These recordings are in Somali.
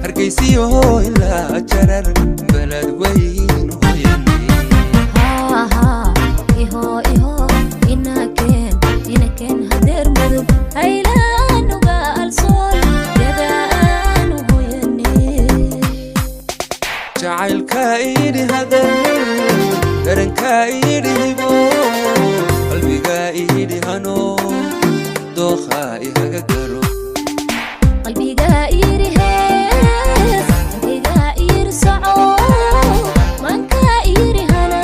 Hargeysiyo ilaa Jarar, balad weyn hoyanay. Iho iho, inakeen inakeen hadeer Mudug, haylaanuga alsool yadaanu hoyane. Jacaylkaa idhi hadal, darankaa idhi hibo, qalbigaa idhi hano, dookhaa ihaga garo. Qalbigaa iri hees, qalbigaa iri soco, mankaa iri hana,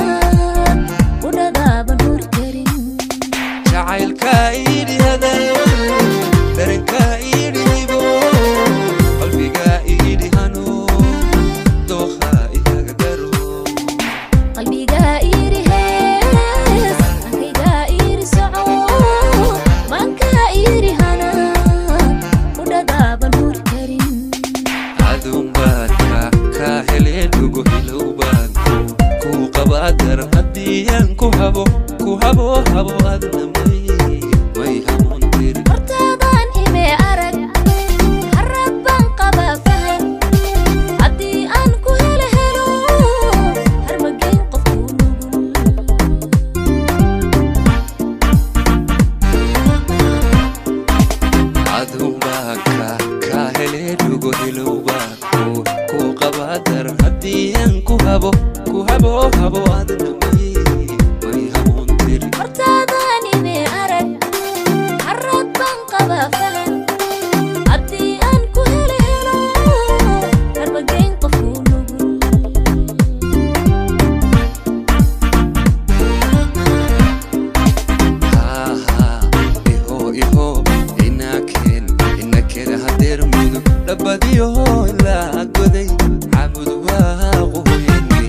udhadaaban huri karin. Jacaylkaa idhi hadal, darankaa idhi hibo, qalbigaa idhi hano, dookhaa ihaga garo. Qalbigaa iri hees, qalbigaa iri soco, mankaa iri hana, udhadaaban huri karin. Aduunbaan kaa heleen ugu hilowbaan ku qabaa daran, haddii aan ku habo ku habo habo, adna may hamuun tiri. Hortaadaan ime arag, harad baan qabaa fahan, haddii aan ku helo helo, harmageyn qofkuu nugul. Aduunbaan kaa heleen ugu hilowbaan ku qabaa daran, haddii aan ku habo ku habo habo, adna may hamuun tiri. Hortaadaan ime arag, harad baan qabaa fahan, haddii aan ku helo helo, harmageyn qofkuu nugul. Iho iho, inakeen inakeen hadeer Mudug, dhabadiyo ilaa Goday, Xamud waa qoyane.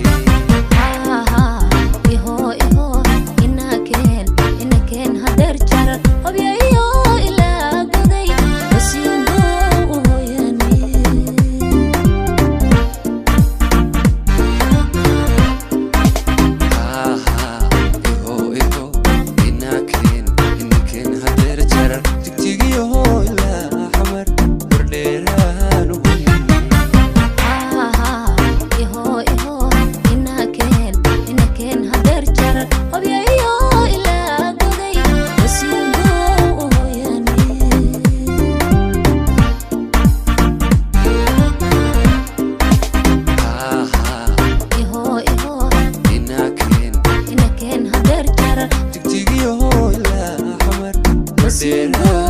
Iho iho, inakeen inakeen hadeer Jarar, Hobyayo ilaa Goday, wasiingo u hoyane. Iho iho, inakeen inakeen hadeer Jarar, Jigjigiyo ilaa Xamar, Wardheeraan hoyane. Iho iho, inakeen inakeen hadeer Jarar, Hobyayo ilaa Goday, wasiingo u hoyane. Iho iho, Inakeen inakeen hadeer Jarar, Jigjigiyo ilaa Xamar, wasiingo.